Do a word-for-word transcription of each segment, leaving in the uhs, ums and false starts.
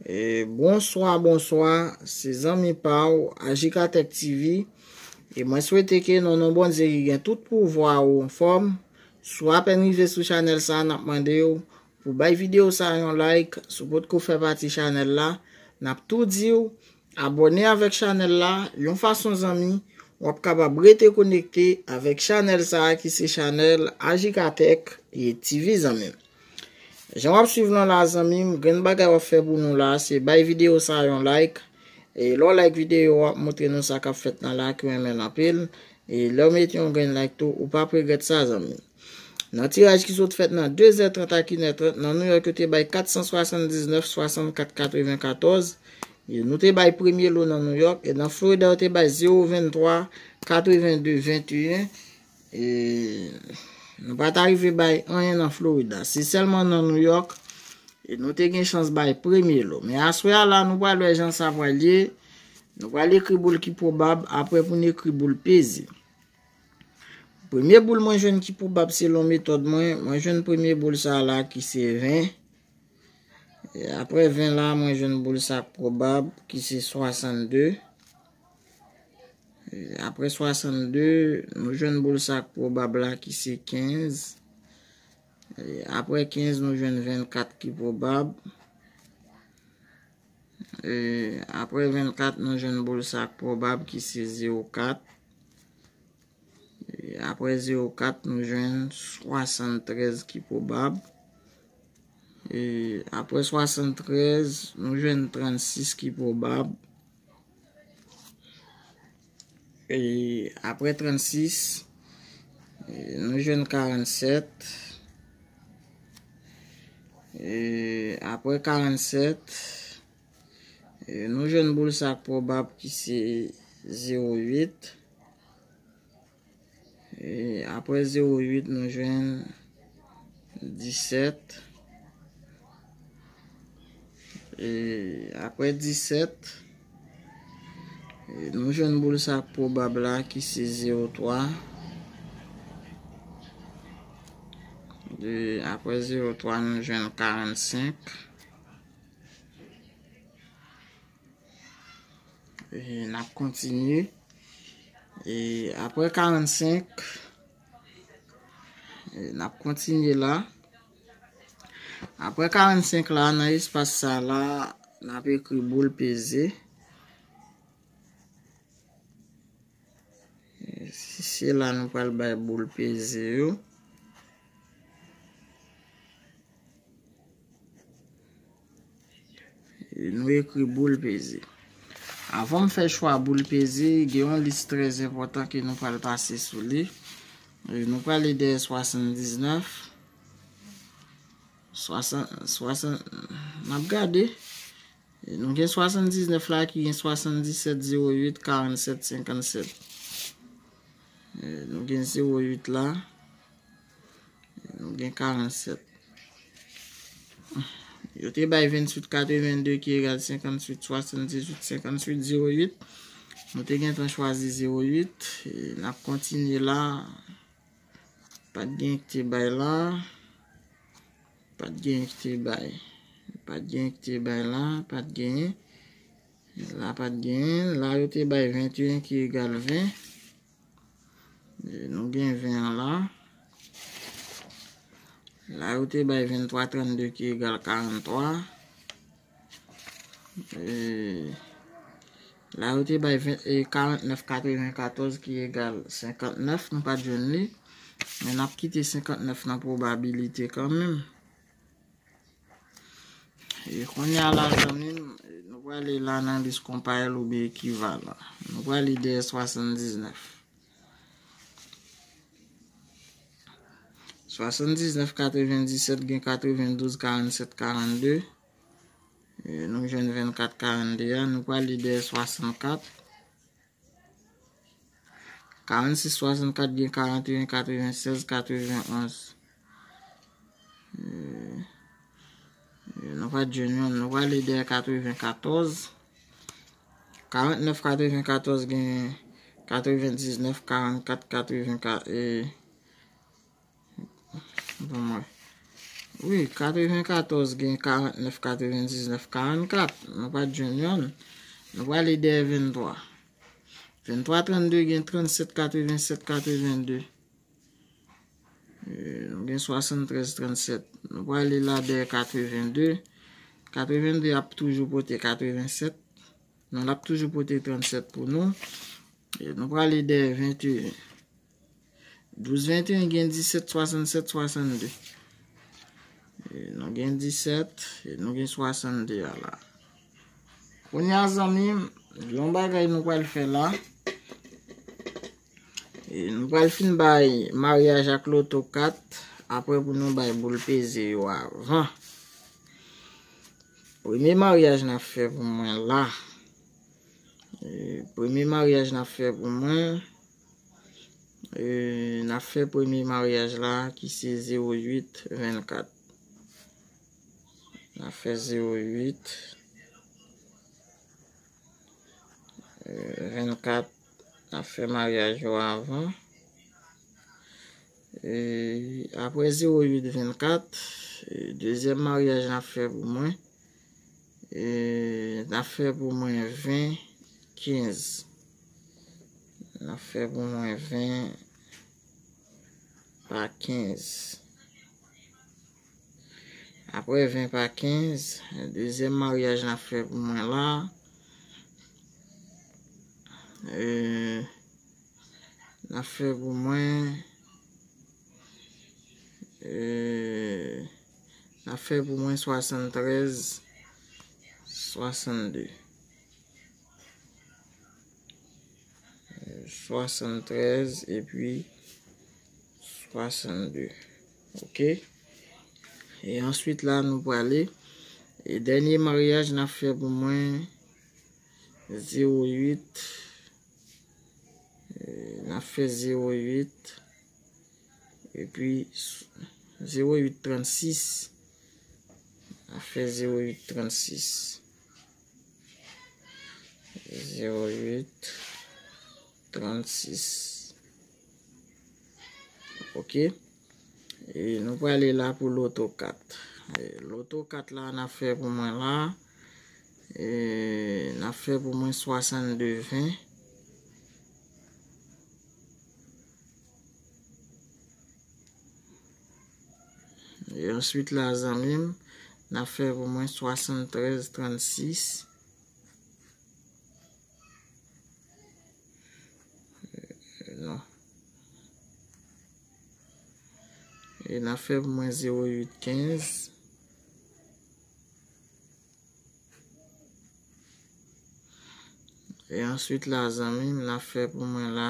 E bonswa, bonswa, se zanmi pa w, Ajikatèk T V. E mwen swete ke nan non Bondye ki gen tout pouvwa ou anfòm. Si w apèn rive sou chanèl sa, n ap mande w pou bay videyo sa yon like. Si w potko fè pati chanèl la, n ap tou di w abòne avèk chanèl la. Yon fason zanmi, w ap kapab rete konekte avèk chanèl sa ki se chanèl Ajikatèk T V zanmi m. Jan w ap swiv lan la zanmi m, grenn bagay w ap fè pou nou la, se bay videyo sa yon like. E lè w like videyo, w ap montre nou sa k ap fèt nan la ke w renmen l anpil. E lè w mete yon grenn like tou, ou p ap regrèt sa zanmi m. Nan tiraj ki sot fèt nan de zè trant ak inè trant, nan Nouyòk yo te bay kat san swasanndiznèf swasannkat katrevenkatòz. E nou te bay premye lo nan Nouyòk. E nan Florida yo te bay zewo venntwa katrevenndde venteyen. E nou pa t arive bay anyen nan Florida. Se sèlman nan Nouyòk e nou te gen chans bay premye lo. Men aswè a la, nou pral wè jan sa pral ye. Nou pral ekri boul ki pwobab, apre pou n ekri boul peze. Premye boul mwen jwenn ki pwobab selon metòd mwen, mwen jwenn premye boul sa la ki se ven. E apre ven la, mwen jwenn boul sa k pwobab ki se swasannde. E apre swasannde, nou jwenn boul sa k pwobab la ki se kenz. E apre kenz, nou jwenn vennkat ki pwobab. E apre vennkat, nou jwenn boul sa k pwobab ki se zewo kat. E apre zewo kat, nou jwenn swasanntrèz ki pwobab. E apre swasanntrèz, nou jwenn trannsis ki pwobab. E apre trannsis, e nou jwenn karannsèt. E apre karannsèt, e nou jwenn boul sa k pwobab ki se zewo uit. E apre zewo uit, nou jwenn disèt. E apre disèt, e nou jwenn boul sa k pwobab la ki se zewo twa. E apre zewo twa, nou jwenn karannsenk. E n ap kontinye. E apre karannsenk, e n ap kontinye la. Apre karannsenk la, nan espas sa la, n ap ekri boul peze. E se la nou pral bay boul peze yo. E nou ekri boul peze. Avan m fè chwa boul peze, gen yon lis trè enpòtan ke nou pral pase sou li. E nou prale dèyè swasanndiznèf. Swasann, swasann, n ap gade. E nou gen swasanndiznèf la ki gen swasanndisèt, zewo uit, karannsèt, senkannsèt. E nou gen zewo uit la. Nou gen karannsèt. Yo te bay venntuit katrevenndde ki egal senkantuit swasanndizuit senkantuit zewo uit. Nou te gentan chwazi zewo uit. E n ap kontinye la. Pa t gen ki te bay la. Pa t gen ki te bay. Pa t gen ki te bay la. Pa t gen. La pa t gen. La yo te bay venteyen ki egal ven. E nou gen ven an la. La yo te bay venntwa trannde ki egal karanntwa. E la yo te bay ven, e karantnèf katrevenkatòz ki egal senkantnèf. Nou pa t jwenn li. Men n ap kite senkantnèf nan pwobabilite kanmenm. E kounye a la, zanmi m, nou prale la nan lis konparèl oubyen ekivalan. Nou prale dèyè swasanndiznèf. Swasanndiznèf, katrevendisèt, gen katrevendouz, karannsèt, karannde. E nou jwenn vennkat, karannde a. Nou prale dèyè swasannkat. Karannsis, swasannkat, gen karanteyen, katrevensèz, katrevenonz. E, e, nou pa t jwenn youn. Nou prale dèyè katrevenkatòz. Karantnèf, katrevenkatòz, gen katrevendiznèf, karannkat, katrevenkat, e, bon, mwen. Wi, katrevenkatòz gen karantnèf, katrevendiznèf, karannkat. Nou pa t jwenn yonn. Nou prale dèyè venntwa. Venntwa trannde gen trannsèt, katrevensèt, katrevende. E, nou gen swasanntrèz, trannsèt. Nou prale la dèyè katrevende. Katrevende ap toujou pote katrevensèt. Non, l ap toujou pote trannsèt pou nou. E nou prale dèyè venteyen. Douz venteyen gen disèt, swasannsèt, swasannde. E nou gen disèt, e nou gen swasannde a la. Kounye a, zanmi m, yon bagay nou pral fè la. E nou pral fin bay maryaj ak loto kat, apre pou nou bay boul peze yo avan. Premye maryaj n ap fè pou mwen la. E, premye maryaj n ap fè pou mwen. E, n ap fè premye maryaj la ki se zewo uit vennkat. N ap fè zewo uit, e, vennkat. N ap fè maryaj yo avan. E, apre zewo uit vennkat, e, dezyèm maryaj n ap fè pou mwen. E, n ap fè pou mwen ven kenz. N ap fè pou mwen ven pa kenz. Apre ven pa kenz, dezyèm maryaj n ap fè pou mwen la. E, n ap fè pou mwen, e, n ap fè pou mwen swasanntrèz, swasannde. Swasanntrèz epi swasannde. Oke. E answit la, nou prale. E dènye maryaj n ap fè pou mwen, zewo uit. E, n ap fè zewo uit. Epi, s-, zewo uit trannsis. N ap fè zewo uit trannsis. Zewo uit trannsis. Oke. E nou prale la pou loto kat. E loto kat la, n ap fè pou mwen la. E n ap fè pou mwen swasannde ven. E answit la, zanmi m, n ap fè pou mwen swasanntrèz trannsis. Non. E n ap fè pou mwen zewo uit kenz. E answit la, zanmi m, n ap fè pou mwen la,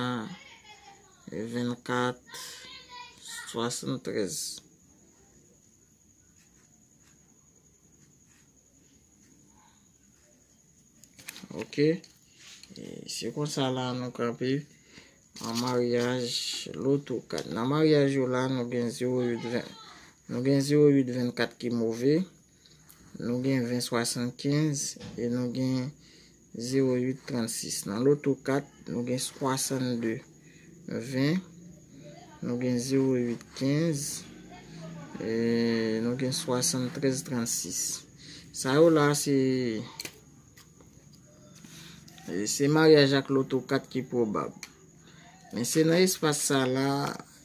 vennkat swasanntrèz. Oke. E se konsa la nou kanpe an maryaj loto kat. Nan maryaj yo la, nou gen zewo uit ven, nou gen zewo uit vennkat ki move. Nou gen ven swasannkenz e nou gen zewo uit trannsis. Nan loto kat, nou gen swasannde ven, nou gen zewo uit kenz, e nou gen swasanntrèz trannsis. Sa yo la, se, se maryaj ak loto kat ki pwobab. Men se nan espas sa la,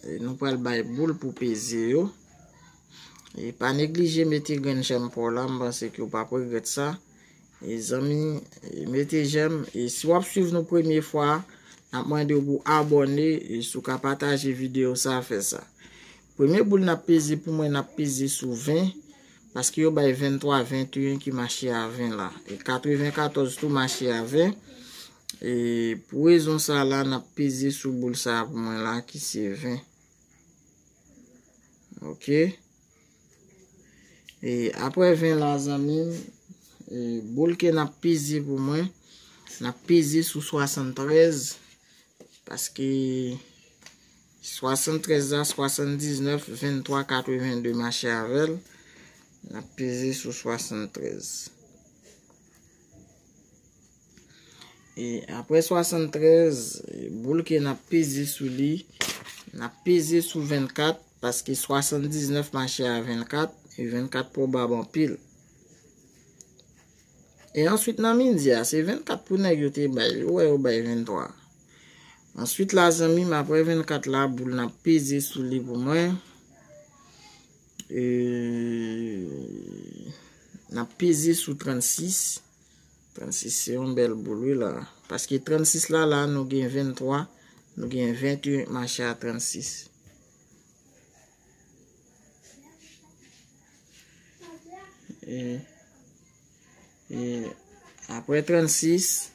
e nou pral bay boul pou peze yo. E pa neglije mete grenn jèm pa w la, m panse ke w p ap regrèt sa. E zanmi, e mete jèm. E si w ap swiv nou premye fwa, n ap mande w pou abòne. E si w ka pataje videyo sa, fè sa. Premye boul n ap peze pou mwen, n ap peze sou ven. Paske yo bay venntwa, venteyen ki mache a ven la. E katrevenkatòz tou mache a ven. E pou rezon sa la, n ap peze sou boul sa pou mwen la, ki se ven. Oke. E apre ven la, zanmi m, e boul ke n ap peze pou mwen, n ap peze sou swasanntrèz, paske swasanntrèz la, swasanndiznèf, venntwa, katrevende mache avè l. N ap peze sou swasanntrèz. E apre swasanntrèz, boul ke n ap peze sou li, n ap peze sou vennkat, paske swasanndiznèf mache a vennkat. E vennkat pwobab anpil. E answit nan midi a, se vennkat pou nèg yo te bay. Ou wè yo bay venntwa. Answit la, zanmi m, apre vennkat la, boul n ap peze sou li pou mwen. E, n ap peze sou trannsis. Trannsis se yon bèl boul, wi, la. Paske trannsis la, la, nou gen venntwa, nou gen venteyen k mache a trannsis. E, e, apre trannsis,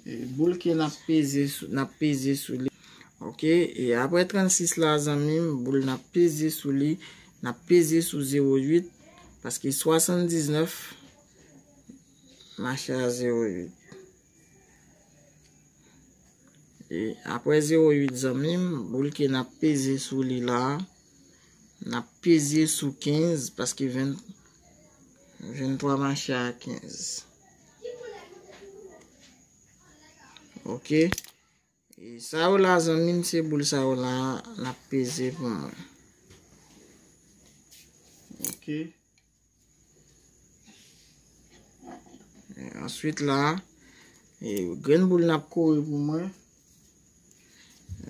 e, boul ke n ap peze sou, n ap peze sou li. Oke, e apre trannsis la, zanmi m, boul n ap peze sou li, n ap peze sou zewo uit, paske swasanndiznèf mache a zewo uit. E apre zewo uit, zanmi m, boul ke n ap peze sou li la, n ap peze sou kenz, paske ven, venntwa mache a kenz. Oke. E sa yo la, zanmi m, se boul sa yo la, n ap peze pou mwen. Oke. E answit la, e grenn boul n ap kore pou mwen.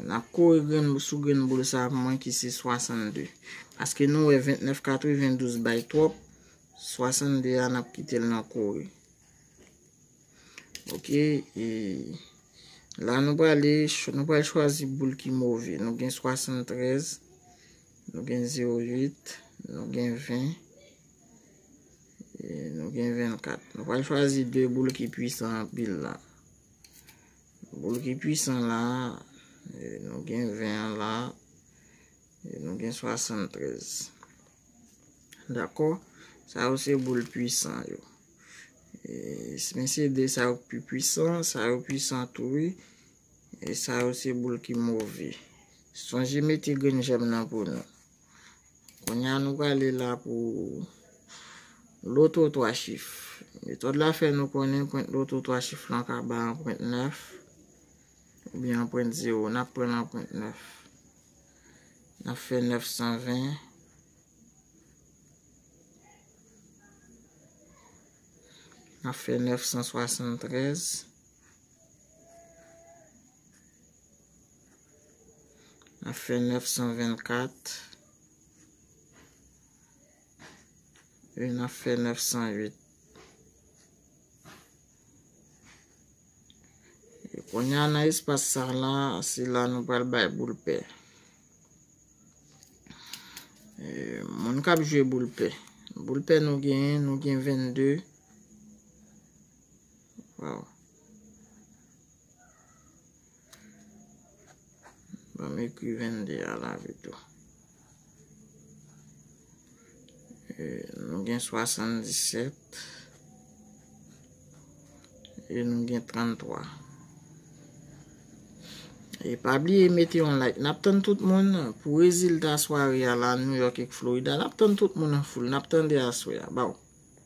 N ap kore grenn, sou grenn boul sa pou mwen ki se swasannde. Paske nou wè vennèf katrevendouz bay twòp, swasannde a n ap kite l nan kore. Oke, e la nou prale ch-, nou pral chwazi boul ki move. Nou gen swasanntrèz, nou gen zewo uit, nou gen ven, e nou gen vennkat. Nou pral chwazi de boul ki pwisan anpil la. Boul ki pwisan la, e nou gen ven an la, e nou gen swasanntrèz. Dakò? Sa yo se boul pwisan yo. E, men se de sa yo k pi pwisan, sa yo pwisan tou, wi. E sa yo se boul ki move. Sonje mete grenn jèm nan pou nou. Kounye a nou prale la pou loto twa chif. Metòd la fè nou konnen pwent loto twa chif lan ka bay anprent nèf oubyen anprent zewo. N ap pran anprent nèf. N ap fè nèf san ven. N ap fè nèf san swasanntrèz. N ap fè nèf san vennkat. E n ap fè nèf san uit. E kounye a nan espas sa la, se la nou pral bay boul pè. E, moun k ap jwe boul pè. Boul pè nou genyen, nou gen vennde. Waw. Ban m ekri vennde a la pito. E, nou gen swasanndisèt. E nou gen tranntwa. E pa bliye mete yon like. N ap tann tout moun pou rezilta sware a la, New York ek Florida. N ap tann tout moun an foul. N ap tande aswè a. Baw.